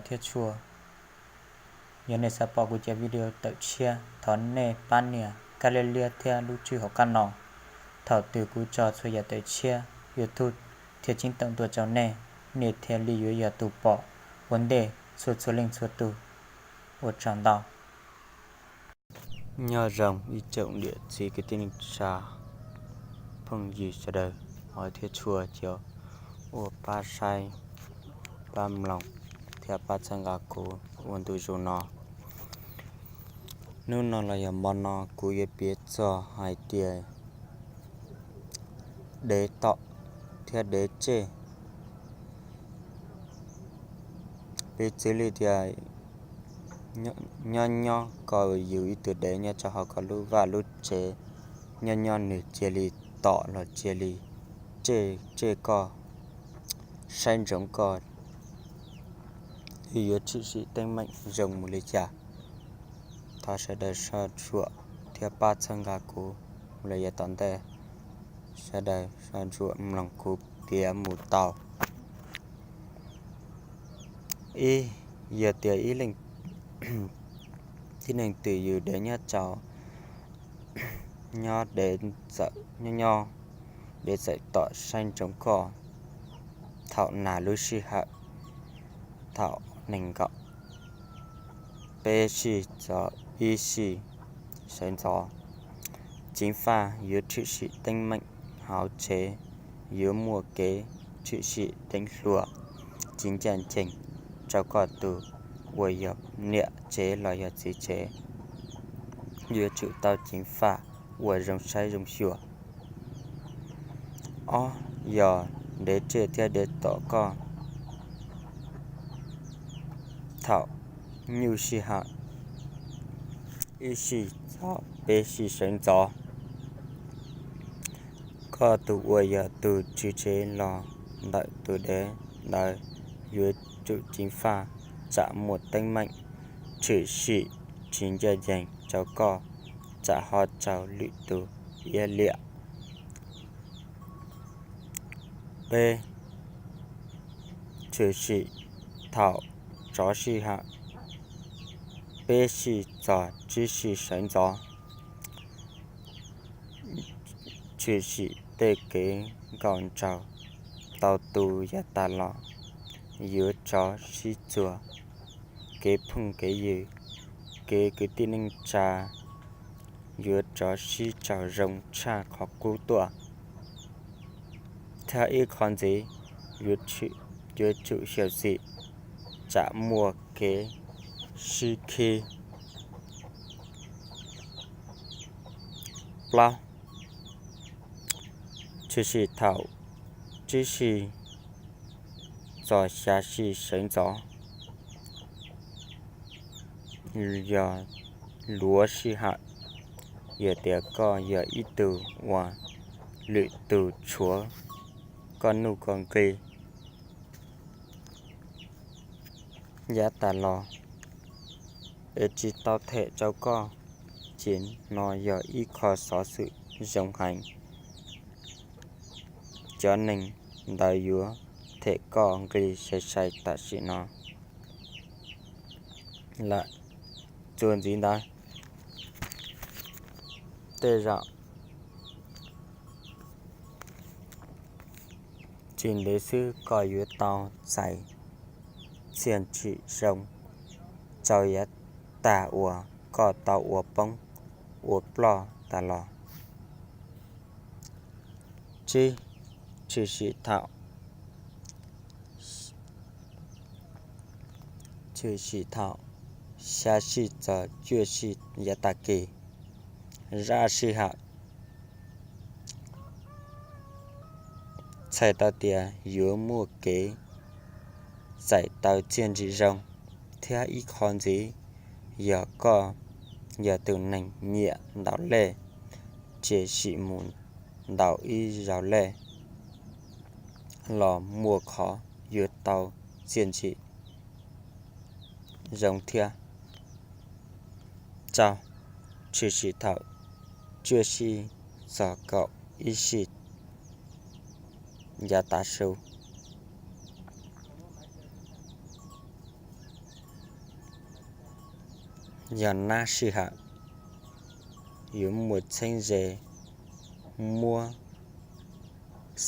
thiab tshua. Yog nej xav pom kuv cov video tawm tshiab, thov nej pab nias kab liab liab thiab lub tswb hauv qab no. Thaum twg kuv tso txhua yam tawm tshiab, YouTube thiaj ceeb toom tuaj rau nej, nej thiaj li yuav yog tus pom ua ntej txhua txhua leej txhua tus. Ua tsaug ntau. Nyob zoo ib tsoom niam txiv kwv tij neej tsa phooj ywg sawv daws, hmov thiab tshua cov uas pab saib, pab mloog thiab pab txhawb nqa kuv ua ntu zus no. Hnub no los yog hmo no kuv yuav piav txog hais tias dev tom thiab dev tsej. Piv txwv li tias nyob nyob koj yug ib tug dev nyob rau hauv koj lub vaj lub tsev, nyob nyob nws cia li tom los cia li tsej, tsej koj, saib ntsoov koj, yuav tshwm sim teeb meem zoo mus li cas. Thov sawv daws soj ntsuam thiab pab txhawb nqa kuv mus lawm yav tom ntej. Sawv daws soj ntsuam mloog kuv piav mus tau. Ib, yog tias ib leej tib neeg twg yug dev nyob rau, nyob dev txawm nyob nyob, dev txawm tom saib ntsoov koj thaum nas lub sij hawm, thaum nees nkaum peb sij txog ib sij sawv ntxov, ceev faj yuav tshwm sim teeb meem hauv tsev, yuav muaj kev tshwm sim deev hluas tsis ncaj ncees rau koj tus uas yog niam tsev los yog txiv tsev, yuav tsum tau ceev faj uas zoo saib zoo xyuas. Ob, yog dev tsej thiab dev tom koj thaum nyuj sij hawm ib sij txog peb sij sawv ntxov, koj tus uas yog tus tswv tsev los ntawm tus dev ntawd yuav tsum ceev faj tsam muaj teeb meem tshwm sim tsis ncaj ncees rau koj, tsam ho raug lwm tus iab liam. Peb, tshwm sim thaum tsov sij hawm peb sij txog tsib sij sawv ntxov, tshwm sim tej kev nkauj nraug tau tu yav tas los yuav rov sib txuas, kev phooj kev ywg, kev kwv tij neej tsa yuav rov sib raug zoo tshaj qhov qub tuaj. Thiab ib qho ntxiv, yuav tsum xyuam xim tsam muaj kev sib khib. Plaub, tshwm sim thaum tsib sij txog xya sij sawv ntxov, yog luav sij hawm, yog tias koj yog ib tug uas lwm tus tshuav koj nuj koj nqi yav tas los es tsis tau them rau koj, ces no yog ib qho xov xwm zoo heev. Cov neeg ntawd yuav them koj nqi sai sai tam sim no lawm. Txuas ntxiv ntawd, tej zaum tsis ntev xwb koj yuav tau txais txiaj ntsim zoo rau yav tag uas koj tau ua poob ua ploj tas los. Tsib, tshwm sim thaum, tshwm sim thaum xya sij txog cuaj sij yav tag kis, zaj sij hawm txhais tau tias yuav muaj kev txais tau txiaj ntsim zoo, thiab ib qho ntxiv, yog koj yog tus neeg nyiam ntaus lej, ces sim mus ntaus ib zaug lej los muaj qhov yuav tau txiaj ntsim zoo thiab. Rau, tshwm sim thaum cuaj sij txog kaum ib sij yav tav su. yog nab sij hawm, yuav muaj txheeb ze muab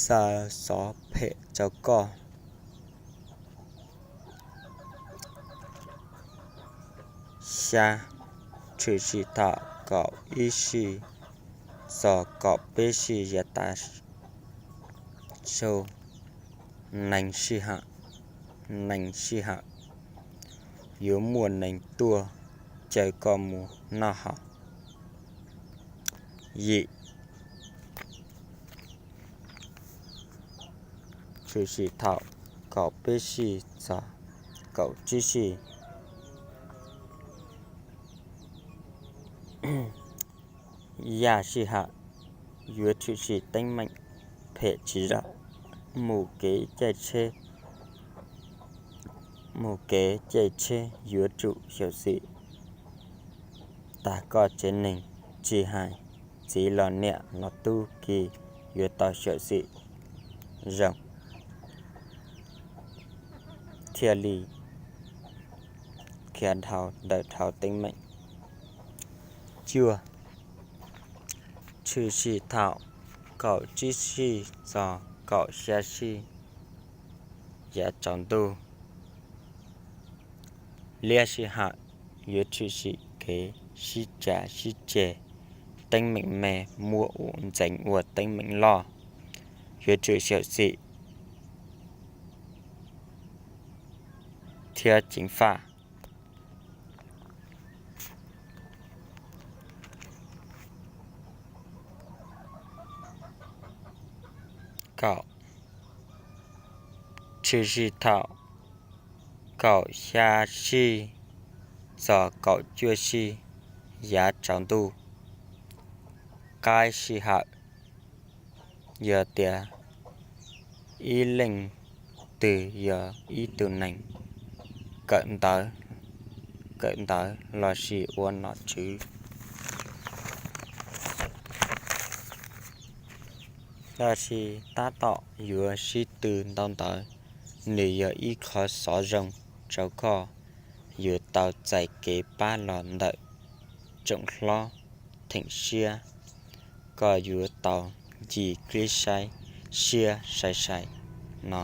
xa xov phem rau koj. Xya, tshwm sim thaum kaum ib sij txog kaum peb sij yav tav su, nees sij hawm, nees sij hawm, yuav muaj neeg tuaj caw koj mus noj haus. Yim, tshwm sim thaum kaum peb sij txog kaum tsib sij, yaj sij hawm, yuav tshwm sim teeb meem phem tsis zoo, mus kev caij tsheb, mus kev caij tsheb yuav tsum xyuam xim tas koj tsev neeg, tsis hais txiv los niam los tub ki yuav tau xyuam xim zoo thiaj li khiav dhau ntawm dhau teeb meem. Cuaj, tshwm sim thaum kaum tsib sij txog kaum xya sij yav tsaus ntuj, liab sij hawm, yuav tshwm sim kev sib cav sib ceg, teeb meem me muaj ntxeev ua teeb meem loj, yuav tsum xyuam xim thiab ceev faj. Kaum, tshwm sim thaum kaum xya sij txog kaum cuaj sij yav tsaus ntuj, qaib sij hawm, yog tias ib leej twg yog ib tug neeg kawm ntawv, kawm ntawv lossis ua nom tswv, lossis tab tom yuav sib tw ntau ntawv, nws yog ib qho xov zoo rau koj, yuav tau txais kev pab los ntawm tsoom hlob theem siab, koj yuav tau ncig clip saib siab sai sai no.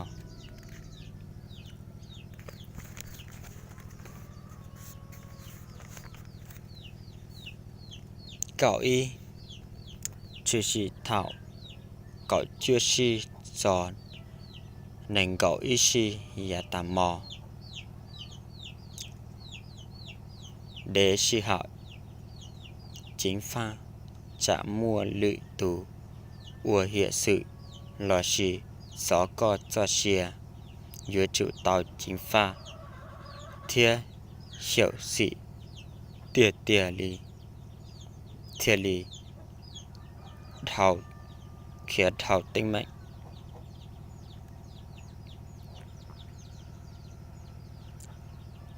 Kaum ib, tshwm sim thaum kaum cuaj sij txog nees nkaum ib sij yav tas mo, dev sij hawm, ceev faj, tsam muaj lwm tus ua hiam xwm lossis xov koj txoj sia, yuav tsum tau ceev faj thiab xyuam xim tiag tiag li thiaj li dhau, khiav dhau teeb meem.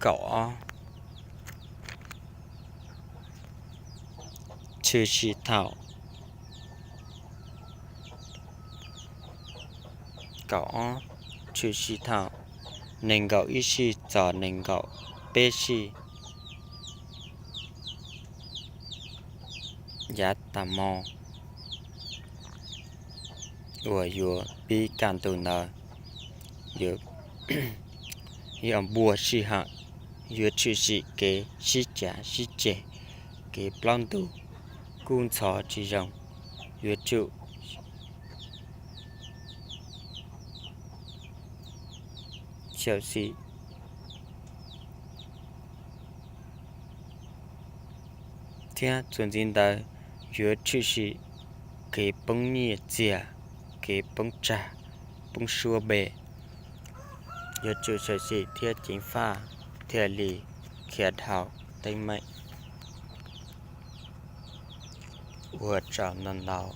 Kaum ob, tshwm sim thaum, kaum ob, tshwm sim thaum nees nkaum ib sij txog nees nkaum peb sij yav tas mo uas yuav pib kaj ntug ntawd, yog npuaj sij hawm, yuav tshwm sim kev sib cav sib ceg, kev plaub ntug, kub ntxhov tsis zoo, yuav tsum xyuam xim thiab txuas ntxiv ntawd yuav tshwm sim kev poob nyiaj txiag, kev poob tsag, poob suab npe, yuav tsum xyuam xim thiab ceev faj thiaj li khiav dhau teeb meem. Ua tsaug ntau ntau,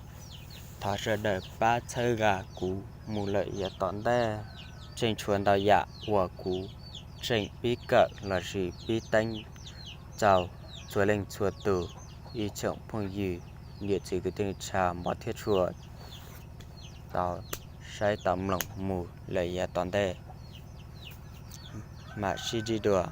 thov sawv daws pab txhawb nqa kuv mus lawm yav tom ntej, tseem tshuav ntau yam uas kuv tseem pib kawm lossis pib teeb rau txhua leej txhua tus, ib tsoom phooj ywg, niam txiv kwv tij neej tsa npog thiab tshua tau saib tau mloog mus lawm yav tom ntej. Mam sib ntsib dua.